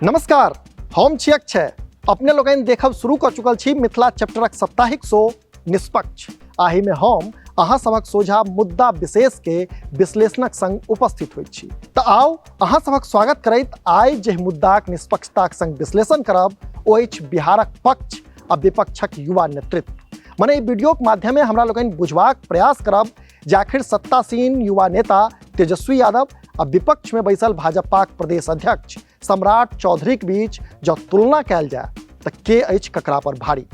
नमस्कार, हम छी अक्षय। अपने लोकनि देखब शुरू कऽ चुकल छी मिथिला चैप्टरक साप्ताहिक शो निष्पक्ष। आही में हम अहाँ सभक सोझा मुद्दा विशेष के विश्लेषणक संग उपस्थित होइत छी। तऽ आउ अहाँ सभक स्वागत करैत आइ जे मुद्दाक निष्पक्षताक संग विश्लेषण करब ओ अछि बिहारक पक्ष आ विपक्षक युवा नेतृत्व। मने ई वीडियोक माध्यमे हमरा लोकनि बुझबाक प्रयास करब जे आखिर सत्तासीन युवा नेता तेजस्वी यादव आ विपक्ष में बैसल भाजपाक प्रदेश अध्यक्ष सम्राट चौधरीक बीच जँ तुलना कयल जाय तऽ के अछि ककरा पर भारी।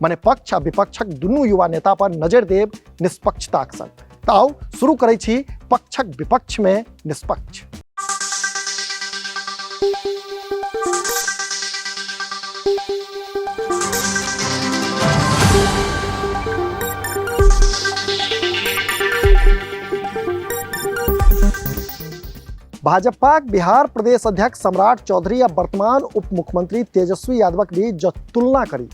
मने पक्ष आ विपक्षक दुनू युवा नेता पर नजरि देब निष्पक्षताक संग। तऽ आउ शुरू करै छी पक्षक विपक्ष में निष्पक्ष। भाजपाक बिहार प्रदेश अध्यक्ष सम्राट चौधरी आ वर्तमान उप मुख्यमंत्री तेजस्वी यादवक बीच जँ तुलना करी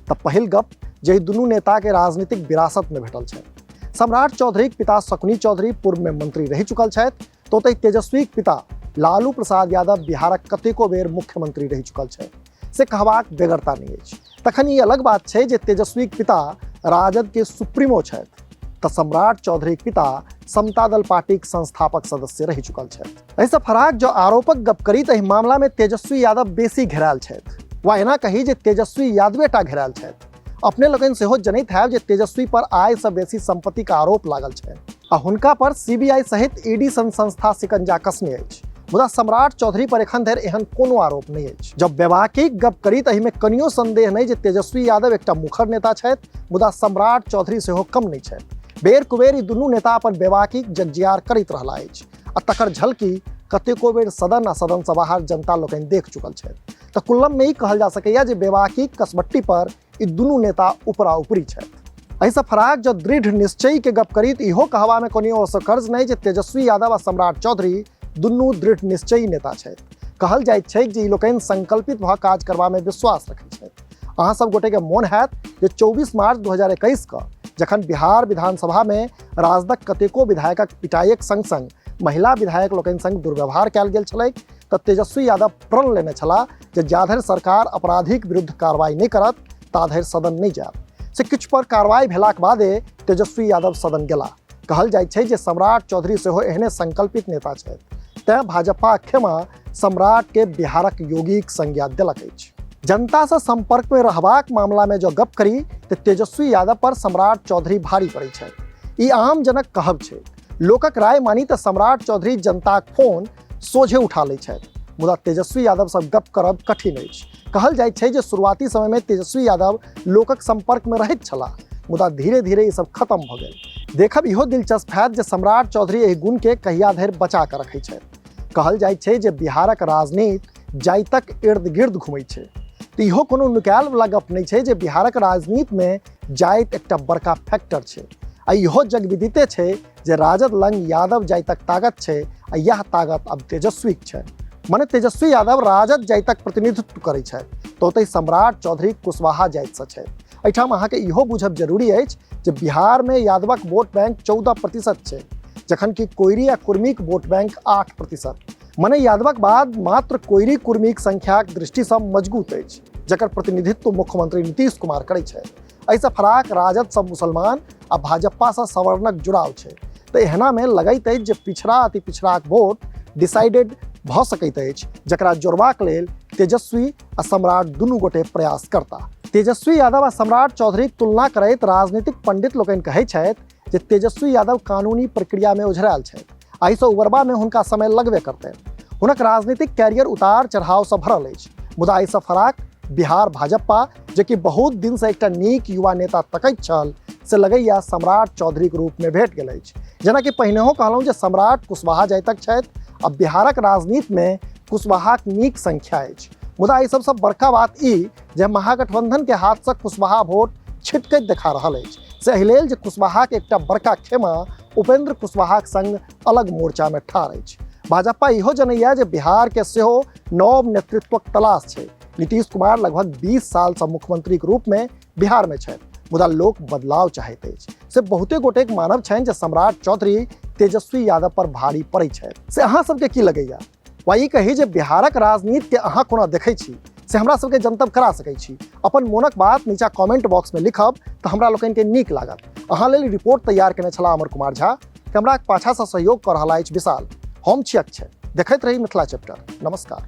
तऽ पहिल गप जे दुनू नेता के राजनीतिक विरासत में भेटल छै। सम्राट चौधरीक पिता शकुनी चौधरी पूर्व में मंत्री रहि चुकल छथि, तो ओतहि तेजस्वीक पिता लालू प्रसाद यादव बिहारक कतेको बेर मुख्यमंत्री रहि चुकल छथि, से कहबाक बेगरता नहि अछि। तखन ई अलग बात छै जे तेजस्वीक पिता राजद के सुप्रीमो छथि तऽ सम्राट चौधरीक पिता समता दल पार्टीक संस्थापक सदस्य रहि चुकल छथि। एहिसँ फराक जँ आरोपक गप करी तऽ एहि मामलामे तेजस्वी यादव बेसी घेरायल छथि, वा एना कही जे तेजस्वी यादवे टा घेरायल छथि। अपने लोकनि सेहो जनैत हैब जे तेजस्वी पर आय सँ बेसी संपत्तिक आरोप लागल छनि आ हुनका पर सीबीआई सहित ईडी सन संस्था शिकंजा कसने अछि। मुदा सम्राट चौधरी पर एखन धरि एहन कोनो आरोप नहि अछि। जब बेबाकीक गप करी तऽ एहिमे कनियो संदेह नहि जे तेजस्वी यादव एकटा मुखर नेता छथि, मुदा सम्राट चौधरी सेहो कम नहि छथि। बेर कुबेर ई दुनू नेता अपन बेबाकीक जगजियार करैत रहला अछि आ तकर झलकी कतेको बेर सदन आ सदन सँ बाहर जनता लोकनि देख चुकल छथि। तऽ कुल्लम में ई कहल जा सकैया जे बेबाकीक कसबट्टी पर ई दुनू नेता उपरा उपरी छथि। एहिसँ फराक जँ दृढ़ निश्चयी के गप करी तऽ इहो कहबा में कोनो असौकर्य नहि जे तेजस्वी यादव आ सम्राट चौधरी दुनू दृढ़ निश्चयी नेता छथि। कहल जाइत छैक जे ई लोकनि संकल्पित भऽ काज करबा में विश्वास रखैत छथि। अहाँ सब गोटे के मोन हैत जे 24 मार्च 2021 के जखन बिहार विधानसभा में राजदक कतेको विधायकक पिटाइक संग संग महिला विधायक लोकनि संग दुर्व्यवहार कयल गेल छलैक तऽ तेजस्वी यादव प्रण लेने छलाह जे जाधरि सरकार अपराधीक विरुद्ध कार्रवाई नहि करत ताधरि सदन नहि जायब। से किछु पर कार्रवाई भेलाक बादे तेजस्वी यादव सदन गेलाह। कहल जाइत छै जे सम्राट चौधरी सेहो एहने संकल्पित नेता छथि, तें भाजपा खेमा सम्राट के बिहारक योगीक संज्ञा देलक अछि। जनता से संपर्क में रहबाक मामला में जँ गप करी तऽ तेजस्वी यादव पर सम्राट चौधरी भारी पड़ै छथि। ई आम जनक कहब छै। लोकक राय मानी तऽ सम्राट चौधरी जनताक फोन सोझे उठा लै छथि, मुदा तेजस्वी यादव सँ गप करब कठिन अछि। कहल जाइत छै जे शुरुआती समय में तेजस्वी यादव लोकक संपर्क में रहैत छलाह, मुदा धीरे धीरे ई सब खत्म भऽ गेल। देखब इहो दिलचस्प हैत जे सम्राट चौधरी एहि गुण के कहिया धरि बचा कऽ रखै छथि। कहल जाइत छै जे बिहारक राजनीति जाइतक इर्द गिर्द घुमै छै, तऽ इहो कोनो नुकायल वाला गप नहि छै जे बिहारक राजनीति में जाइत एकटा बड़का फैक्टर छै। आ इहो जगविदिते छै जे राजद लंग यादव जाइतक ताकत छै आ यह ताकत अब तेजस्वीक छै। मने तेजस्वी यादव राजद जाइतक प्रतिनिधित्व करै छथि तऽ ओतहि सम्राट चौधरी कुशवाहा जातिसँ छथि। एहिठाम अहाँके इहो बुझब जरूरी अछि जे बिहारमे यादवक वोट बैंक 14% छै, जखन कि कोइरी आ कुर्मीक वोट बैंक 8%। मने यादवक बाद मात्र कोइरी कुर्मीक संख्याक दृष्टिसँ मजबूत अछि, जकर प्रतिनिधित्व मुख्यमंत्री नीतीश कुमार करै छथि। एहिसँ फराक राजदसँ मुसलमान आ भाजपासँ सवर्णक जुड़ाव छै, तऽ एहनामे लगैत अछि जे पिछड़ा अति पिछड़ाक वोट डिसाइडेड भऽ सकैत अछि, जकरा जोड़बाक लेल तेजस्वी आ सम्राट दुनू गोटे प्रयास करता। तेजस्वी यादव आ सम्राट चौधरीक तुलना करैत राजनीतिक पंडित लोकनि कहै छथि जे तेजस्वी यादव कानूनी प्रक्रियामे ओझरायल छथि, एहिसँ उबरबामे हुनका समय लगबे करतनि। हुनक राजनीतिक कैरियर उतार चढ़ावसँ भरल अछि, मुदा एहिसँ फराक बिहार भाजपा जे कि बहुत दिनसँ एकटा नीक युवा नेता तकैत छल, से लगैया सम्राट चौधरीक रूपमे भेट गेल अछि। जेनाकि पहिनेहो कहलहुँ जे सम्राट कुशवाहा जातिक छथि आ बिहारक राजनीतिमे कुशवाहाक नीक संख्या अछि। मुदा एहि सबसँ बड़का बात ई जे महागठबंधन के हाथसँ कुशवाहा वोट छिटकैत देखा रहल अछि, से एहि लेल जे कुशवाहाक एकटा बड़का खेमा उपेंद्र कुशवाहाक संग अलग मोर्चामे ठाढ़ अछि। भाजपा इहो जनैया जे बिहार के सेहो नव नेतृत्वक तलाश छै। नीतीश कुमार लगभग 20 सालसँ मुख्यमंत्रीक रूपमे बिहारमे छथि, मुदा लोक बदलाव चाहैत अछि। से बहुते गोटेक मानब छनि जे सम्राट चौधरी तेजस्वी यादव पर भारी पड़ै छथि। से अहाँ सबके की लगैया? वा ई कही जे बिहारक राजनीतिके अहाँ कोना देखै छी से हमरा सबके जनतब करा सकै छी। अपन मोनक बात नीचा कमेंट बॉक्स में लिखब तऽ हमरा लोकनिके नीक लागत। अहाँ लेल रिपोर्ट तैयार केने छलाह अमर कुमार झा, कैमराक पाछासँ सहयोग कऽ रहल अछि विशाल। हम छी अक्षय, देखैत रही मिथिला चैप्टर। नमस्कार।